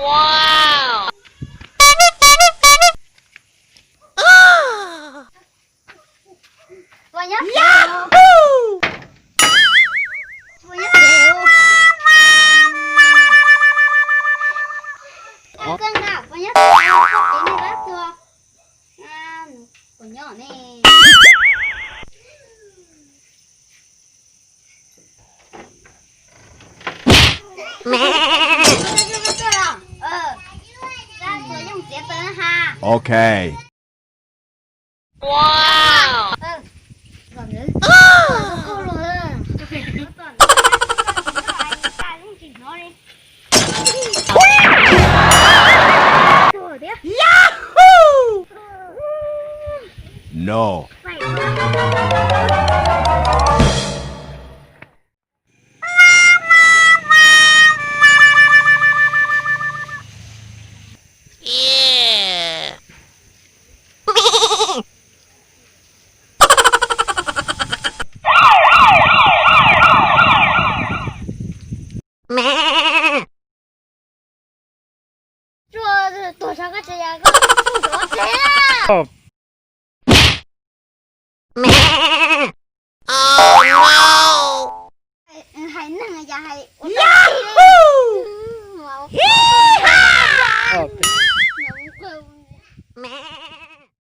Wow. Puas nyob? Puas nyob? Koj nqa puas nyob? Koj txiv neej dab tuag. Puas nyob ne? Ok. Wow. Yahoo! No. Tuag, tuag sav koj tsis yog koj tsis ov teg.